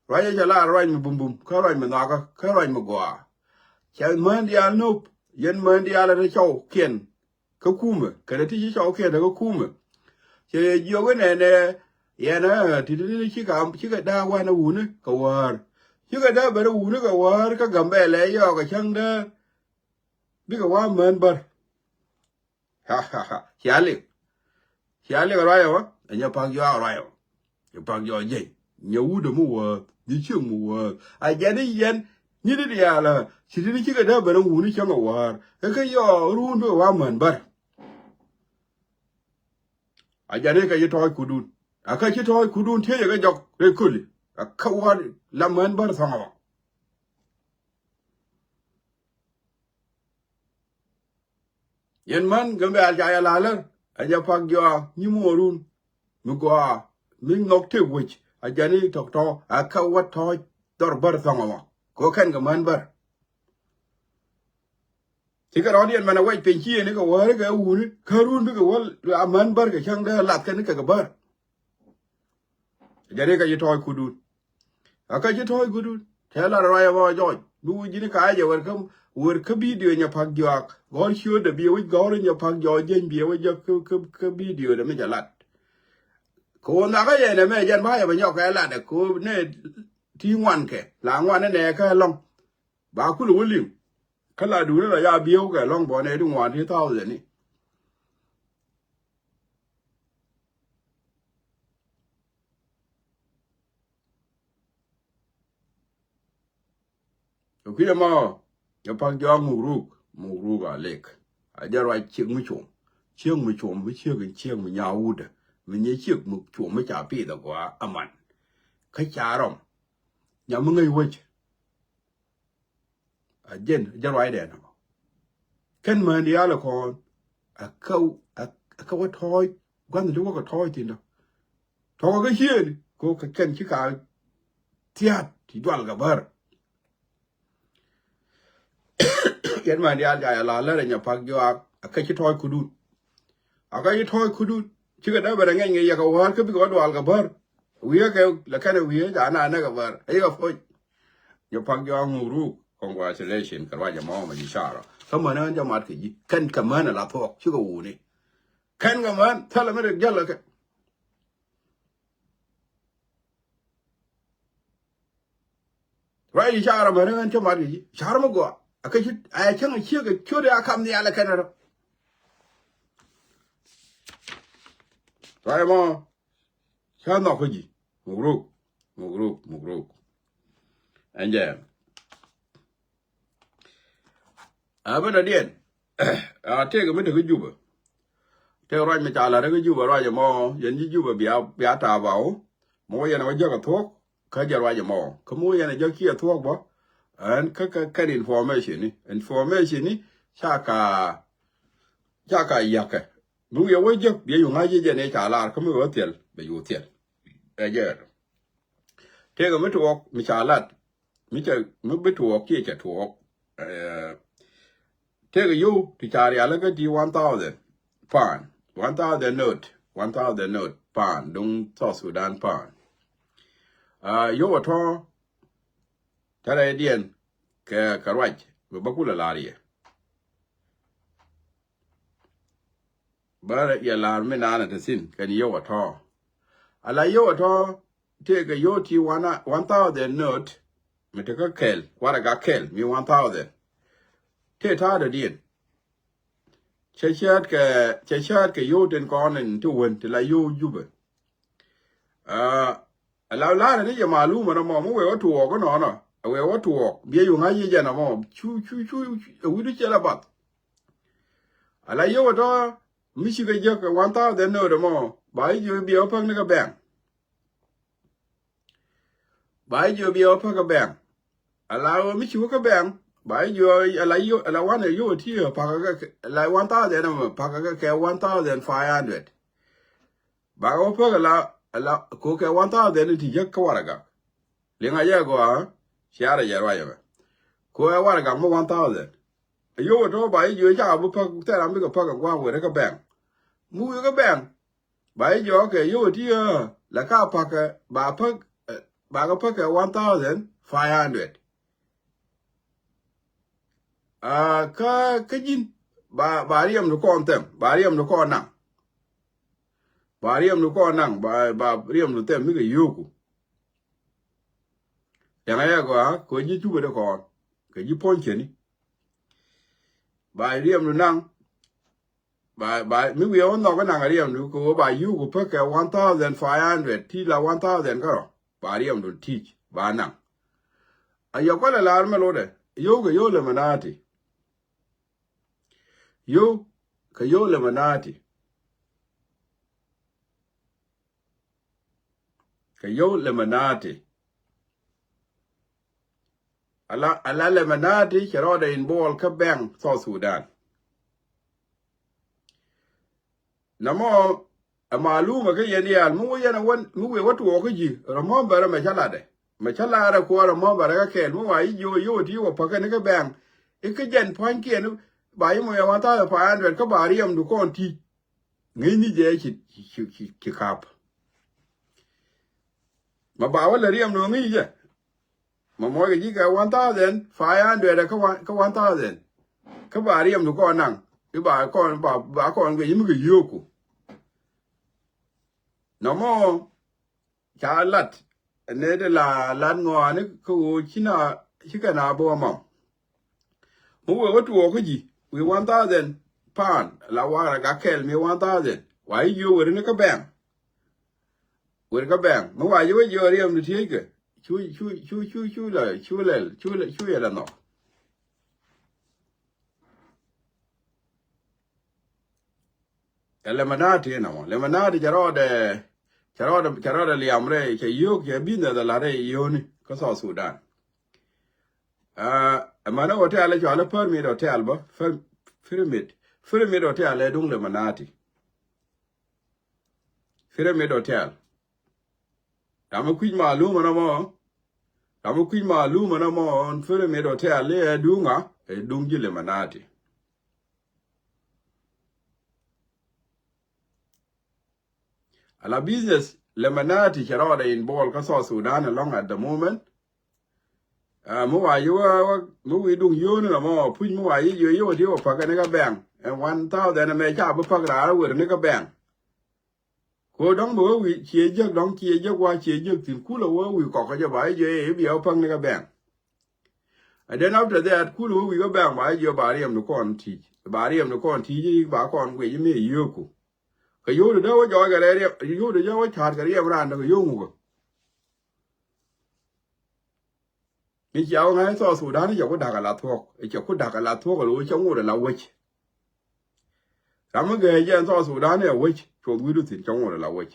Ruac ɛ cɛ lar ruac mi bumbum kä ruac mi nhɔakä kä ruac mi gɔaa. Cɛ män diaal nop yɛn män diaal ɛ te cɔw kiɛn. Kä kumɛ kɛnɛ ti ci cɔw kiɛn te kä kumɛ. Cɛ jiök inɛnɛ yɛn ɛ ti ti ti cikɛ cikɛ da̱a̱k wanɛ wuni kɛ wäär. Cikɛ da̱a̱k bɛrɛ wuni kɛ wäär kä Gambɛlɛ yɔɔk ɛ cäŋ däär. Bikɛ wa män bär. Cia liŋ. Cia liŋ ruac ɛmɔ ɛ nyɛ pak jɔak ruac ɛmɔ. Nyɛ pak jɔak jeny nyɛ wut ɛmɔ wäär nyɛ cieŋ mɔ wäär a jɛn i̱ yɛn. Nyi di diaal ɛ ci ti ni cikɛ dee ben ɛ wuni cäŋ ɛ wäär ɛ kä yɔɔk ruun bikɛ wa män bär. A jɛn i̱ kɛ ci tɔɔc kudun a kä ci tɔɔc kudun tiecɛ kɛ jɔk rɛy köli. A kä wäär la män bär thɔŋ ɛmɔ. Yɛn män Gambɛl ca yɛ la̱lä ɛ jɛ pak jɔak nyi muɔrun mi gɔaa mi nhɔk tëk wec a jɛn i̱ tɔk tɔ̱ a kä wä tɔ̱ɔ̱c dhɔr bär thɔŋ ɛmɔ. Kɛ kɛn kɛ män bär. Cikɛ rɔɔdiɛn mɛn a wɛc piny ci yɛn i̱ kɛ wäri kɛ wuni kä run bikɛ wä a män bär kɛ cäŋ dee lath kɛn kɛ kɛ bär. Jɛn i̱ kɛ ci tɔɔc kudun. A kä ci tɔɔc kudun tɛ lar ruac ɛmɔ jɔɔc bi wi̱c ji̱n ka jɛ wer kä wer kä bidio nyɛ pak jɔak gɔ̱r ciötdɛ biɛ wi̱c gɔ̱r nyɛ pak jɔɔc jieny biɛ wi̱c jɛ kä kä kä bidio dɛ mi jɛ lat. Kɛ wä nhɔakä yɛn ɛmɛ jɛn ba yɛ bɛ nyɔk kɛ lat ɛ kɛ wä nɛ ti ŋuan kɛ la ŋuan nɛ nɛ kä ɛlɔ̱ŋ. Ba kulɛ wä liŋ. Kä la duuni la ya bieu kɛ lɔŋ bɔ nɛ ti ŋuan ti thousand ni. Kɛ kui̱ ɛmɔ jɛ pak jɔak muk ruk muk ruk a lek. A jɛ ruac ciek mi cuɔm ciek mi cuɔm mi ciek in ciek mi nya wudɛ mi nyɛ ciek mi cuɔm mi ca pith a gɔaa aman. Kä ca rɔm nya mi ŋäc wec. A jɛn jɛ ruacdɛ nɔmɔ. Kɛn män diaal kɔn a kä a kä wä tɔɔc gua̱nh ti wä kɛ tɔɔc thin dɔ. Tɔkɔ kä ciëëni ko kɛ kɛn ci ka thia̱a̱t ti dual kɛ bär. Yɛn män diaal ca yɛ la lärɛ nyɛ pak jɔak a kä ci tɔɔc kudun. A kä ci tɔɔc kudun cikɛ dee bɛ rɛ ŋɛny kɛ yɛ kɛ wäär kä bikɛ wä dual kɛ bär. Wi̱i̱ kɛ lɛ kɛn ɛ wi̱i̱ ca na nɛ kɛ bär a yikɛ poc. Jɛ pak jɔak muk ruk. Congratulation kɛ ruac ɛmɔ mɛ ji̱ carɔ. Kä män ɣän jɛ mat kɛ ji̱ kɛn kɛ män ɛ la thuɔk cikɛ wuni. Kɛn kɛ män thilɛ mi rik jäl kɛ. Ruac ji̱ carɔ män ɣän cä mat kɛ ji̱ carɔ mi gɔaa. A kɛ ci a cäŋ a ciek kɛ ciöt a kam nhial kɛn rɔ. Ruac ɛmɔ. Ca nhɔk kä ji̱. Muk ruk muk ruk muk ruk. Ɛn jɛ. A bä dɔ̱diɛn. A tëëkɛ mi te kä Jubɛ. Tëëkɛ ruac mi ca la̱t kä Jubɛ ruac ɛmɔ yɛn ji̱ Jubɛ bia bia ta̱a̱ ba wä. Mi wä yɛn ɛ wä jäk ɛ thuɔ̱k kä jɛ ruac ɛmɔ kä mi wä yɛn ɛ jäk ciɛ thuɔ̱k bä. Ɛn kä kä kɛn information ni information ni ca ka ca ka yakɛ. Mi wiɛ wä jäk biɛ yuŋ a jiɛ jɛ ni ca lar kä mi wä thiɛl bɛ yu thiɛl. Ɛ jɛ. Tëëkɛ mi tuɔɔk mi ca lat mi cɛ mi bi tuɔɔk kiɛ cɛ tuɔɔk. Tëëkɛ yio̱w ti ca rialikä ti one thousand pound, one thousand note, one thousand note pound duŋ South Sudan pound. Yio̱w a tɔ̱ tɛrɛ diɛn kɛ kɛ ruac. Bɛ bä kulɛ lar yɛ. Bä yɛ lar mi nanɛ te thin kɛn yio̱w a tɔ̱. Ala yio̱w a tɔ̱ tëëkɛ yio̱w ti one, one thousand note. Mi te kä kɛl, warɛga kɛl mi one thousand. Tëë ta̱a̱ dɔ̱diɛn. Cɛ cäät kɛ, cɛ cäät kɛ yio̱w tin kɔn in ti wen ti la yio̱w Jubɛ. Aa, ala larɛ ni jɛ malum ɛn ɛmɔ, mi wee wä tuɔɔk inɔnɔ, a wee wä tuɔɔk biɛ yuŋ a yic ɛn ɛmɔ, cu cu cu, cu ɛ wi̱du cɛ la bath. Ala yio̱w ɛ tɔ̱ mi cikɛ jek kɛ one thousand note ɛmɔ, ba i̱ jiö biɛ wä päk ni kɛ bɛŋ. Ba i̱ jiö biɛ wä päk kɛ bɛŋ. Ala wä mi ci wä kä bɛŋ, ba i̱ jiö ala yio̱w, ala wanɛ yio̱w ti pakä kɛ, ala one thousand ɛmɔ pakä kɛ, kɛ one thousand five hundred. Ba wä päk ala, ala ko kɛ one thousand ti jek kä warɛga. Liŋa jɛ gɔaa, ciarɛ jɛ ruacɛ bɛ. Ko ɛ warɛga mi one thousand. Yio̱w ɛ tɔ̱ ba i̱ jiö ca bi päk, thɛr ram bikɛ päk ɛ gua̱a̱k weri kä bɛŋ. Mi wi̱i̱ kä bɛŋ, ba i̱ jiö kɛ yio̱w ti ɛ la ka pakä, ba päk, ɛ, ba kɛ päk kɛ one thousand five hundred. Aa, kä, kä ji̱n, ba, ba riɛmdu kɔn thɛm, ba riɛmdu kɔn naŋ. Ba riɛmdu kɔn naŋ, ba, ba riɛmdu thɛm mi kɛ yio̱o̱ku. Liɛŋɛ yɛ gɔaa, kɛ ji̱ cupɛ di kɔn, kɛ ji̱ puɔ̱ny ceni. Ba riɛmdu naŋ, ba, ba, mi wiɛ wä nhɔk kä naŋ riɛmdu, kɛ wä ba yio̱o̱ku päk kɛ one thousand five hundred, ti la one thousand kärɔ, ba riɛmdu ti̱i̱c, ba naŋ. A yɛ kualɛ lar mɛ lotdɛ, yio̱w kɛ yio̱w lɛ mɛ na̱a̱ti. Yio̱w kɛ yio̱w lɛ mɛ na̱a̱ti. Kɛ yio̱w lɛ mɛ na̱a̱ti. Ala, ala lɛ mɛ na̱a̱ti cɛ rɔɔdɛ involve kä bɛŋ South Sudan. Namɔ, ɛ malum ɛ kä yɛn diaal, mi wä yɛn ɛ wän, mi wëë wä tuɔɔk kä ji̱, remember mɛ cä latdɛ. Mɛ cä latdɛ kuɔɔr remember kä kɛɛl, mi wa i̱ jiö yio̱w ti wä päkä ni kä bɛŋ. I̱ kä jɛn pua̱nykiɛn, ba i̱ mɔ yɛ one thousand five hundred kä ba riɛmdu kɔn ti̱i̱c. Ŋi̱i̱cni jɛ ci, ci, ci, ci kap. Ma ba wä lɛ riɛm nɔ ŋi̱i̱c jɛ. Ma mɔc kɛ ji̱ kɛ one thousand five hundred kä one, kä one thousand. Kä ba riɛmdu kɔn naŋ. I̱ ba kɔn, ba, ba kɔn guic i̱ mi kɛ yio̱o̱ku. Nɔmɔ ca lat nɛ de la lat ŋɔaani kä ɣöö ci na, ci kɛ na bä wä mam. Mi wee wä tuɔɔk kä ji̱ wi̱i̱ one thousand pound, la warɛga kɛl mi one thousand. Wa i̱ jiö weri ni kä bɛŋ. Weri kä bɛŋ mi wa jiö wä jiö riɛm ni tieckä. Cu, cu, cu, cu, cu la, cu lɛl, cu lɛl, cu yɛ la nhɔk. Ɛ lɛmɛnaati inɔ mɔ. Lɛmɛnaati cɛ rɔɔdɛ, cɛ rɔɔdɛ, cɛ rɔɔdɛ liam rɛy, cɛ yio̱o̱k, cɛ business ala rɛy yio̱o̱ni kä South Sudan. Aa, ɛmɛnɛ hotel ɛ cɔal i̱ Pyramid Hotel bä, Pyr-, Pyramid, Pyramid Hotel ɛ duŋ lɛmɛnaati. Pyramid Hotel. Ram mi kui̱c malum ɛn ɛmɔ, ram mi kui̱c malum ɛn ɛmɔ, Pyramid Hotel ɛ duŋ a, ɛ duŋ ji̱ lɛmɛnaati. Ala business lɛmɛnaati cɛ rɔɔdɛ involve kä South Sudan ɛlɔ̱ŋ at the moment. Aa, mi wa yi wä, wä, mi wi̱i̱ duŋ yio̱o̱ni nɔmɔ puc mi wa yi yio̱o̱ yio̱o̱ ti wä päk ni kä bɛŋ. Ɛn one thousand ɛmɛ ca bi päk raar wer ni kä bɛŋ. Ko dɔ̱ŋ bɛ wä wi̱i̱ ciɛ jek dɔ̱ŋ ciɛ jek wa ciɛ jek thi̱n kulɛ wä wi̱i̱ kɔk kä jɛ ba yi jɛ i̱ bia wä päk ni kä bɛŋ. And then after that kulɛ wä wi̱i̱ kä bɛŋ ba yi jɛ ba riɛm ni kɔn ti̱i̱c. Ba riɛm ni kɔn ti̱i̱c i̱ ba kɔn guic i̱ mi yio̱o̱ku. Kɛ yio̱w di dee wä jɔɔc kɛ rɛy riɛm, yio̱w di dee wä ca̱a̱t kɛ riɛm raan dee kɛ yio̱w ŋukä. Mi cia wä ŋa̱c South Sudan cɛ ku da̱k ala thuɔ̱k, cɛ ku da̱k ala thuɔ̱k ala wä cɛ ŋot ala wec. Ram mi gɛɛ jɛ South Sudan ɛ wec, cuɔth wi̱du thi̱n cɛ ŋot ala wec.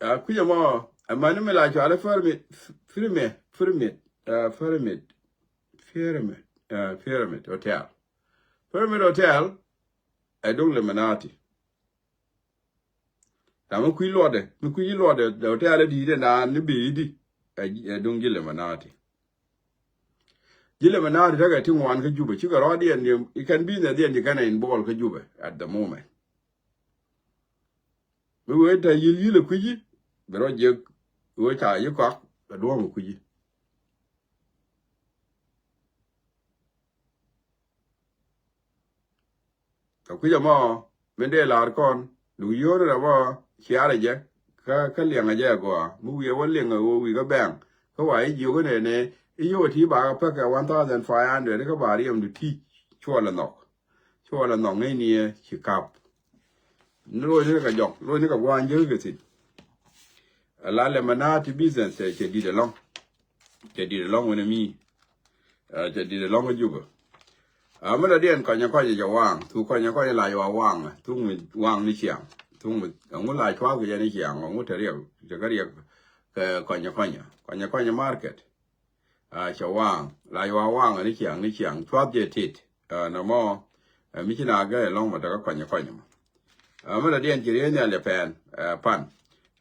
Aa, kui̱c ɛmɔ, ɛmɛni mi la cuali Pyramid, Pyramid, Pyramid, aa, Pyramid, Pyramid, aa, Pyramid Hotel. Pyramid Hotel ɛ duŋ lɛmɛnaati. Ram mi kui̱ luɔtdɛ, mi kui̱ luɔtdɛ, dɛ hotel ɛ di̱i̱t ɛ naan ni bi̱i̱ di, ɛ, ɛ duŋ ji̱ lɛmɛnaati. Ji̱ lɛmɛnaati tekɛ ti ŋuan kä Jubɛ, cikɛ rɔɔdiɛn diɛ, i̱ kɛn business diɛn ji̱ kɛn ɛ involve kä Jubɛ at the moment. Mi wee tɛ yil yil ɛ kui̱ci, bi rɔ jiɛk wee ca yi kɔak ɛ duɔ̱ɔ̱ŋ ɛ kui̱ci. Kɛ kui̱c ɛmɔ min dee la̱r kɔn duk yio̱o̱n rɛ bɔ ciaarɛ jɛ kä kä liɛŋɛ jɛ agɔaa mi wiɛ wä liɛŋɛ ɣöö wi̱i̱ kä bɛ̈ɛ̈ŋ kä wa i̱ jiök inɛnɛ i̱ yio̱k ɛ ti bakä pek kɛ one thousand five hundred kä ba riɛmdu ti̱c cuɔl ɛ nhɔk. Cuɔl ɛ nhɔk ŋäcniɛ ci kap. Ni lo̱cni kɛ jɔk lo̱cni kɛ gua̱a̱ny jek kɛ thi̱n. Ɛ la lɛ mɛ na ti business cɛ cɛ di̱t ɛlɔ̱ŋ. Cɛ di̱t ɛlɔ̱ŋ wänɛ mi. Ɛ, cɛ di̱t ɛlɔ̱ŋ kä Jubɛ. Ɛ, mi dɔ̱diɛn kɔnyɛ kɔnyɛ cɛ waŋ. Thuk kɔnyɛ kɔnyɛ la yua waŋ. Thuk mi waŋ ni ciaŋ. Thuk mi ɛŋu la cua̱th kɛ jɛ ni ciaŋ. Ɛŋu te riɛk. Cɛ kä riɛk kɛ kɔnyɛ kɔnyɛ. Kɔnyɛ kɔnyɛ market. Ɛ, cɛ waŋ. La yua waŋ ni ciaŋ ni ciaŋ. Cua̱th jɛ tit. Ɛ, nɔmɔ, ɛ, mi ci na gɛ ɛlɔ̱ŋ mɔ te kä kɔnyɛ kɔnyɛ mɔ. Ɛ, mi dɔ̱diɛn ci riee nhial jɛ pɛn, ɛ, pan.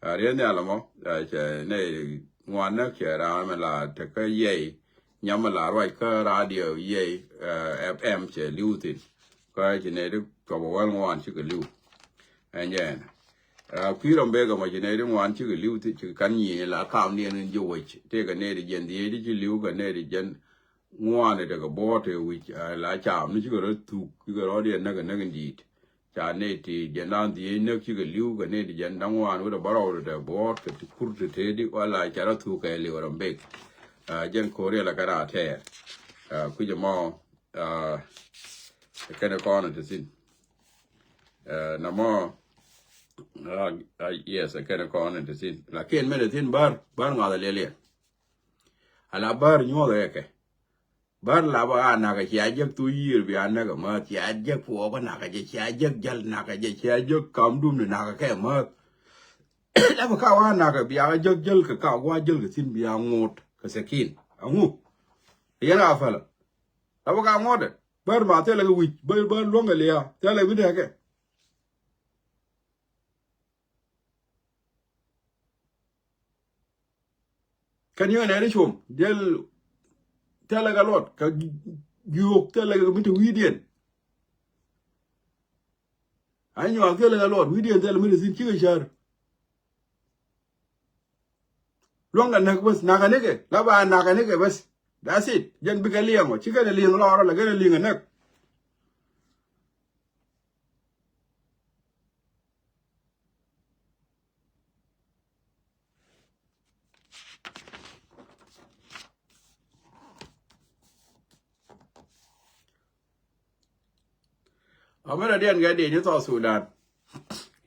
Ɛ, riee nhial mɔ, ɛ, cɛ nɛy ŋuan näk cɛ raan mɛ la te kä yɛy. Nyam mɛ la ruac kä radio yɛy, ɛ, F M cɛ li̱w thi̱n. Kä ci nɛy ti cuɔp ɛ wäl ŋuan cikɛ li̱w. Ɛn jɛ ɛn. Ɛ, kui̱ rɔm bekɛ mɔ ci nɛy ti ŋuan cikɛ li̱w thi̱n cikɛ kan nyiee la kamdiɛn in ji̱ wec. Tëëkɛ nɛy ti jiɛn dhieec ti ci li̱w kɛ nɛy ti jiɛn ŋuan i̱ tekɛ buɔ̱ɔ̱t tëë wi̱c, ɛ, la caam ni cikɛ rɔ thuk, cikɛ rɔ diɛn näk ɛ näk in di̱i̱t. Ca nɛy ti jiɛn da̱ŋ dhieec näk cikɛ li̱w, kɛ nɛy ti jiɛn da̱ŋ ŋuan wut ɛ bärɔw ti tɛ buɔ̱ɔ̱t, kɛ ti kur ti tëëdi, wala ca rɔ thuk kɛ li̱w rɔ mbek. Ɛ, jɛn ko̱r riɛl ɛ kɛn a tɛɛr. Ɛ, kui̱c ɛmɔ, ɛ, ɛ kɛn ɛ kɔn ɛ ti thi̱n. Ɛ, nɔmɔ, ɛ, ɛ, yes, ɛ kɛn ɛ kɔn ɛ ti thi̱n. Lakin mɛn ɛ thi̱n bär, bär ŋa̱th ɛ liɛliɛn. Ala bär nyuɔth ɛ kɛ. Bär la ba a nak cia jek thok yiër bia näk ɛ mäth, cia jek puɔk kä nak ɛ jɛ, cia jek jäl nak ɛ jɛ, cia jek kam dum ni nak ɛ kɛ mäth. La ba ka wa nak ɛ bia jek jäl kɛ ka wa jäl kɛ thi̱n bia ŋot kɛ sekin. Aŋu. Yɛn a fäl. La ba ka ŋot ɛ. Bär ma thilɛ kɛ wi̱c, bär, bär luäŋ kɛ lia, thilɛ wi̱c dee kɛ. Kɛn yio̱k nɛɛni com diɛl thilɛ kɛ luɔt kɛ gi̱o̱k thilɛ kɛ mi te wi̱i̱diɛn. A nyuak thilɛ kɛ luɔt wi̱i̱diɛn thilɛ mi te thi̱n cikɛ cär. Luäŋ kɛ näk bäth, nakä nikɛ la ba nakä nikɛ bäth. That's it. Jɛn bikɛ liɛŋ ɔ, ci kɛn liɛŋ lɔrɔ la kɛn liɛŋ ɛ näk. Amɛn a diɛn kɛ diɛn ni South Sudan.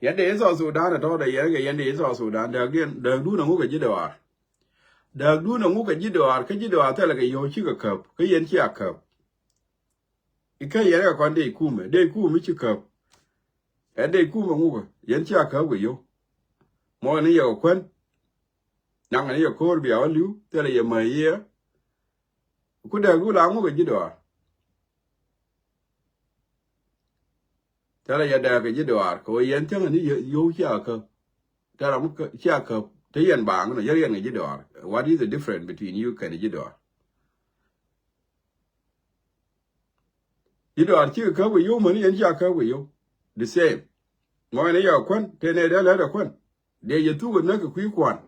Yɛn diɛn ni South Sudan ɛ tɔ̱ dɛ yɛn kɛ yɛn diɛn ni South Sudan. Dääk diɛn, dääk dun a ŋuk kɛ ji̱ dɔaar. Dääk dun a ŋuk kɛ ji̱ dɔaar, kä ji̱ dɔaar thilɛ kɛ yio̱w cikɛ käp, kä yɛn cia käp. Ikä yɛn kɛ kɔn dee kumɛ, dee kumɛ ci käp. Ɛ dee kumɛ ŋukä, yɛn cia käp kɛ yio̱w. Mɔ ni yɛ kɛ kuän. Naŋ ni yɛ ko̱o̱r bia wä li̱w, thilɛ yɛ mäc yɛ. Ku dääk du la ŋukä ji̱ dɔaar. Thilɛ yɛ dääk kɛ ji̱ dɔaar, kɛ wä yɛn thiäŋ ni yɛ, yio̱w cia käp. Thilɛ ram kä, cia käp, te yɛn baaŋ nɔ, yɛ yɛn kɛ ji̱ dɔaar. What is the difference between you kɛn ji̱ dɔaar? Ji̱ dɔaar cikɛ käp kɛ yio̱w mäni yɛn cia käp kɛ yio̱w. The same. Mɔ ɛn yɛ kuän, te nɛ dee lät ɛ kuän. Dee yɛ thuk ɛ näk kɛ kui̱ kuan.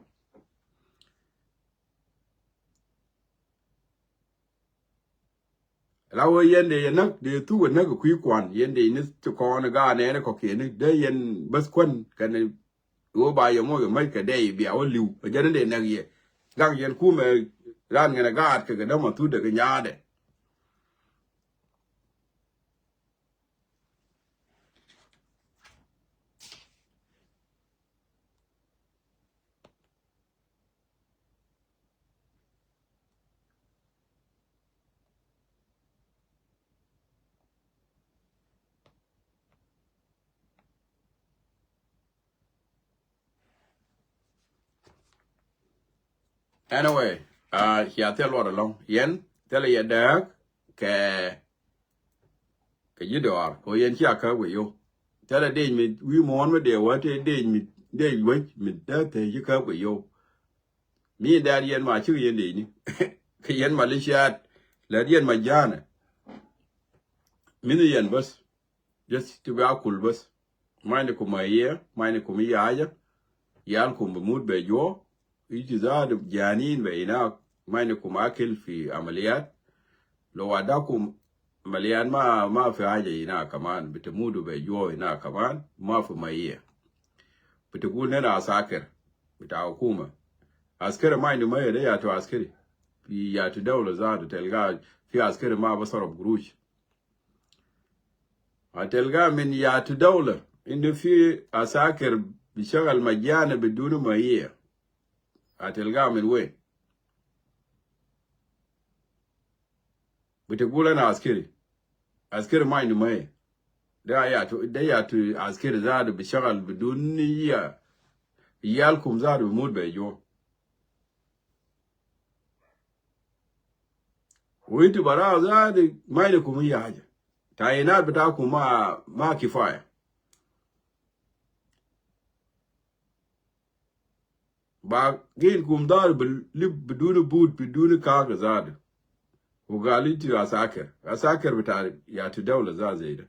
La wee yɛn dee yɛ näk, dee thuk ɛ näk kɛ kui̱ kuan. Yɛn dee ni ti kɔn gaat nɛɛni kɔkiɛni. Dee yɛn bäth kuän kɛn Ɣöö ba yɛ moc kɛ mäc kɛ dɛy bia wä li̱w. Ɛ jɛn in dee näk yɛ. Gak yɛn kumɛ ran ŋɛn ɛ gaat kɛ kɛ dämɔ thut dee kɛ nyaadɛ. Anyway, uh, cia thil luɔt ɛlɔ̱ŋ. Yɛn thilɛ yɛ dääk kɛ, kɛ ji̱ dɔaar kɛ yɛn cia käp kɛ yio̱w. Thilɛ dec mi wi̱i̱ muɔ̱ɔ̱n mi dee wä te dec mi dec wec mi dee thee ci käp kɛ yio̱w. Mi in dɛɛr yɛn ma cikɛ yɛn dec ni kɛ yɛn ma li ciaat lät yɛn ma ja̱a̱nɛ. Min yɛn bäth. Just ti bia kul bäth. Ma indakum mayiya, ma indakum ayi haja. Iyalkum bi mut be juwa. Intu zaadu janin be hinak. Ma indakum akil fi amaliyat. Lo wadakum amaliyat ma, ma fi haja hinak kaman. Bitamutu be juwa hinak kaman. Ma fi mayiya. Bitigul nena asakir bita hukuma. Askari ma indu mayiya de yatu askari. Fi yatu dawla zaadu telga fi askari ma basaraf gurush. Wa telga min yatu dawla indu fi asakir bishtagal majana biduni mayiya. Wa telga min wen? Bitigul ana askari. Askari ma indu mayiya. De yatu, de yatu askari zaadu bishtagal biduni ya. Iyalkum zaadu bimut be juwa. Wa intu bara zaadu ma indakum ayi haja. Tayinat bitakum ma, ma kifaya. Bagin kum dar bil-, lib biduni but, biduni kaga zaadu. Wa gal intu asakir. Asakir bita yatu dawla zaadu zai de.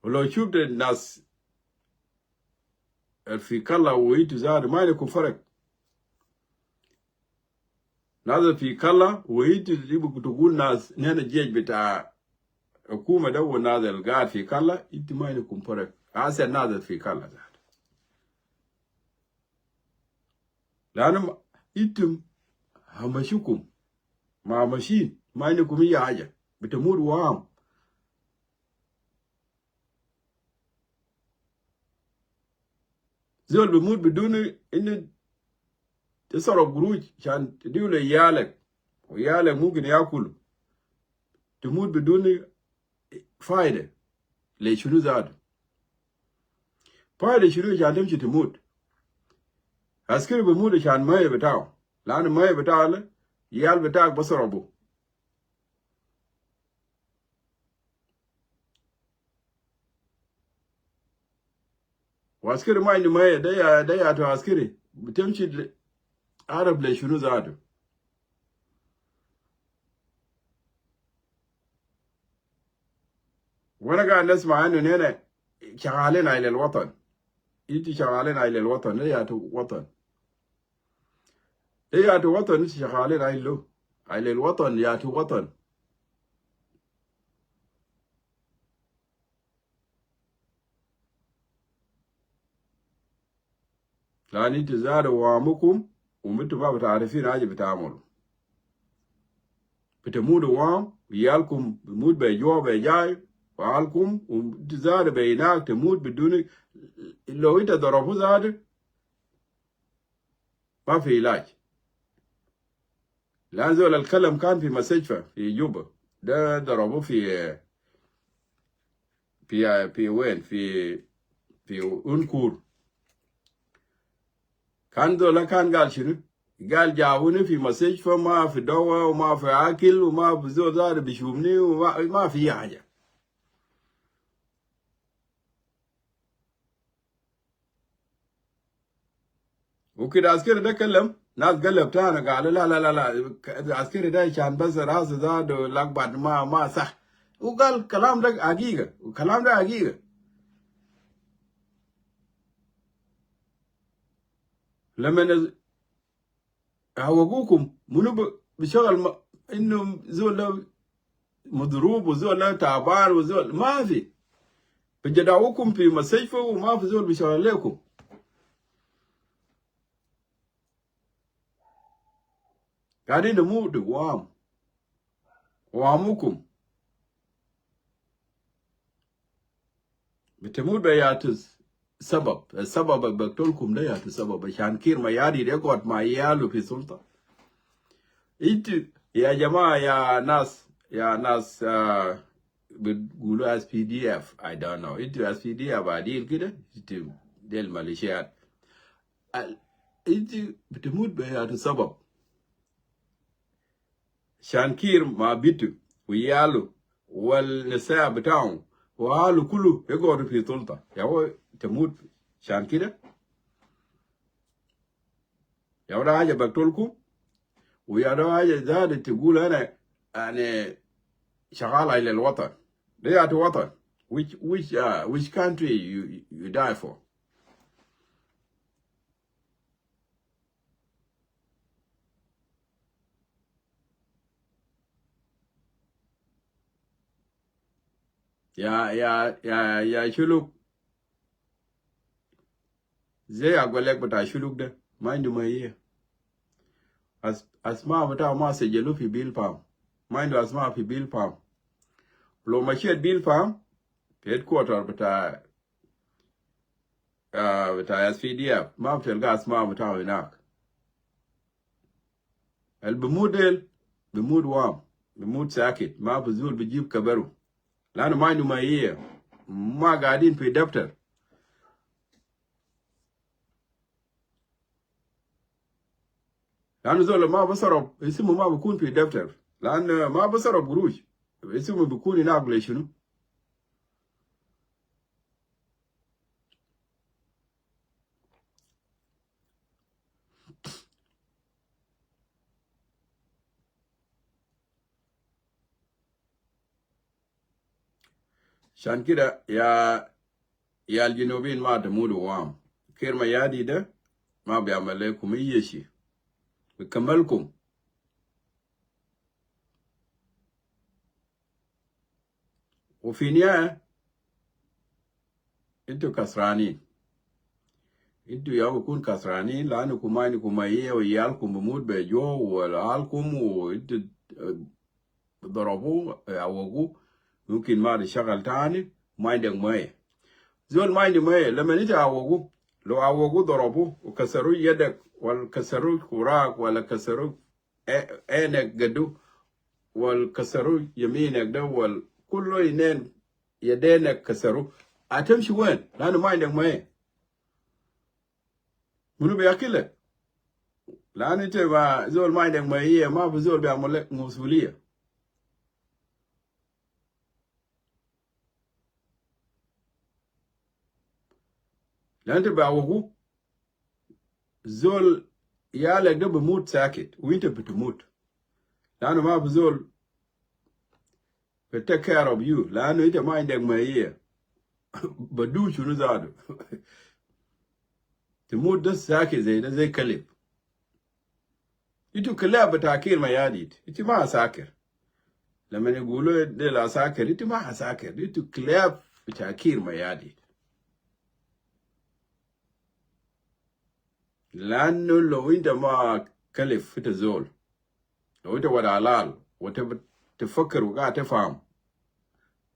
Wa lo shufta nas al fi Kalla wa intu zaadu ma indakum farak. Nas al fi Kalla wa intu ibu tugul nas nena jesh bita hukuma de wa nas al gaid fi Kalla, intu ma indakum farak. Asa nas al fi Kalla zaadu. Lanu ma-, intum hamashukum. Ma mashin, ma indakum ayi haja. Bitamut wam. Zol bimut biduni indu tisaraf gurush shan tidiu le iyalek. Wa iyalek mumkin yakulu. Timut biduni faida. Le shunu zaadu? Faida shunu shan timshi timut? Askari bimut shan mayiya bitau. Lanu mayiya bitau le iyal bitak basarafu. Wa askari ma indu mayiya, de ya, de yatu askari. Bitimshi le-, arab le shunu zaadu? Wa ana gaid nisma anu nena shagalin ajil al watan. Intu shagalin ajil al watan, de yatu watan? De yatu watan, intu shagalin ajil lo. Ajil al watan, yatu watan. Lanu intu zaadu wamukum, wa intu ma bitarifin haja bitamulu. Bitamutu wam, iyalkum bimut be juwa be jai, wa iyalkum, wa intu zaadu be hinak timut biduni, lo intu darabu zaadu, ma fi ilaj. Lanu zol al kalam kan fi mustashfa fi Juba. De darabu fi, fi, fi wen? Fi, fi Unkur. Kan zol kan gal shunu? Gal jabuni fi mustashfa, ma fi dawa, wa ma fi akil, wa ma fi zol zaadu bishufni, wa ma, ma fi haja. Wa kede askari de kalam, nas galab tana galu, la, la, la, la, askari de shan bas ras zaadu lakbat ma, ma sah. Wa gal kalam de hagiga, kalam de hagiga. Laman hawagukum, munu bi-, bishagal ma, inu zol de madrub, zol de taban, zol, ma fi. Bijadagukum fi mustashfa, wa ma fi zol bishagal lekum. Gaidin namutu wam. Wamukum. Bitamut be yatu sabab. Sabab al baktulkum de yatu sabab. Shan Kiir Mayardit de gad ma iyalu fi sulta. Intu, ya jamaa, ya nas, ya nas, ah, bigulu S P D F, I don't know. Intu S P D F adil kede, intu del militiat. Al-, intu bitamut be yatu sabab. Shan Kiir ma bitu, wa iyalu, wal nisa bitau, wa alu kulu, yagadu fi sulta. Ya wa tamut shan kede? Ya wa da haja baktulkum? Wa ya da haja zaadu tigul ana, ana shagal ajil al watan? They are to what? Which, which, uh, which country you, you die for? Ya, ya, ya, ya, Shuluk. Zai agwalek bita Shuluk de, ma indu ma iye. As-, asma bita ma sejelu fi Bilpam. Ma indu asma fi Bilpam. Lo mashet Bilpam, fi headquarter bita, ah, bita S P D F, ma bi telga asma bita hinak. Al bimut del, bimut wam, bimut sakit, ma bi zol bijib kabaru. Lanu ma indu ma iye, ma gadin fi daftar. Lanu zol ma bi saraf, isimu ma bikun fi daftar. Lanu ma bi saraf gurush, isimu bikun hinak le shunu? Shan kida ya, ya al Junubin ma tamudu wam. Kiir Mayardit de ma bi amal lekum iye shi. Bi kamalkum. Wa fi nihaya, intu kasranin. Intu ya bikun kasranin, lanu kum ma indu kum ma iye, wa iyalkum bimut be jo, wala alkum, wa intu, eh, darabu, eh, awagu, mumkin ma de shagal tani, ma indek ma iye. Zol ma indu ma iye, lama intu awagu, lo awagu darabu, wa kasaru yedek, wala kasaru kurak, wala kasaru e-, enek gadu, wala kasaru yaminek de, wala kullu inen yedenek kasaru. Atamshi wen? Lanu ma indek ma iye. Munu bi akil lek? Lanu ite ma zol ma indek ma iye, ma bi zol bi amal lek musuliya. Lanu ite bi awagu, zol yalek de bimut sakit, wa inte bitamut. Lanu ma bi zol bi take care of you. Lanu inte ma indek ma iye. Badu shunu zadu? Tamut de sakit zai de, zai kalib. Itu kilab bita Kiir Mayardit. Itu ma asakir. Lama yagulu del asakir, itu ma asakir. Itu kilab bita Kiir Mayardit. Lanu lo inte ma kalib, inte zol. Lo inte wad alal, wa inte bit-, tifakkir wa gaid tifham,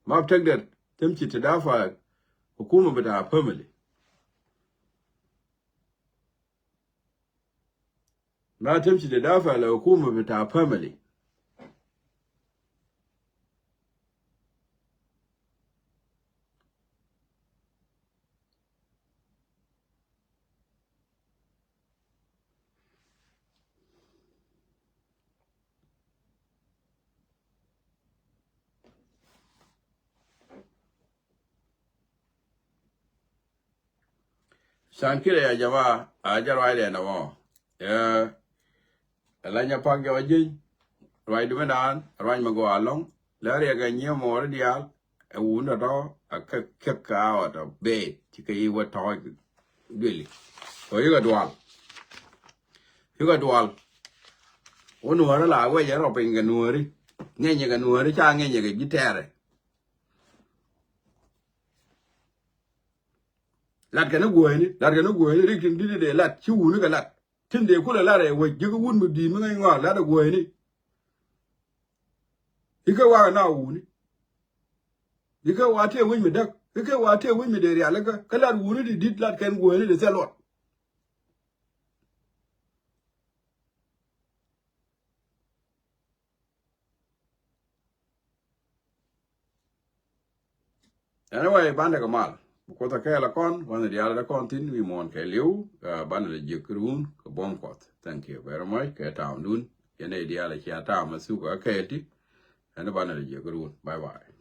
ma bi tagder tamshi tidafa hukuma bita family. Ma tamshi tidafa le hukuma bita family. Shan kida ya jama, a ja ruac dɛ nɔmɔ. Ɛ, ala nya pak jɔɔ ji̱, ruac du mi naan, ruac mi gɔaa ɛlɔ̱ŋ, lɛ riɛk ɛ nyiee mɔɔri diaal, ɛ wun tɔ̱tɔ̱, a kɛ kiɛk kɛ a wä tɔ bee, ci kɛ yi wä tɔ̱ duëli. Kɛ yikɛ dual. Yikɛ dual. Wä nuɔ̱ɔ̱ri la wecɛ rɔ piny kɛ nuɔ̱ɔ̱ri. Ŋɛnyɛ kɛ nuɔ̱ɔ̱ri, ca ŋɛnyɛ kɛ ji̱ tɛɛrɛ. Lat kɛn i̱ guɔ̱ɔ̱yni, lat kɛn i̱ guɔ̱ɔ̱yni, rik tin di̱t i̱ dee lat, ci wuni kɛ lat. Tin dee kulɛ lat ɛ wec ji̱ ki wun mi di̱i̱t mi ŋäc ŋɔak, lat ɛ guɔ̱ɔ̱yni. I̱ kɛ wakɛ na wuni. I̱ kɛ wa tëë wec mi däk, i̱ kɛ wa tëë wec mi dee rialikä, kä lat wuni ti di̱t, lat kɛn guɔ̱ɔ̱yni ti thil luɔt. Anyway, banɛ kɛ mal. Bi Kuoth ɛ kɛɛl ɛ kɔn, banɛ diaal ɛ kɔn thi̱n wi̱i̱ muɔ̱ɔ̱n kɛɛliw, ah, banɛ lɛ jiäk kɛ ruun kɛ buɔ̱m Kuɔth. Thank you very much. Kɛ ta̱a̱mdun. Yɛn ɛ diaal ɛ cia ta̱a̱m ɛ thuk ɛ kɛɛl ti. Ɛn banɛ lɛ jiäk kɛ ruun. Bye bye.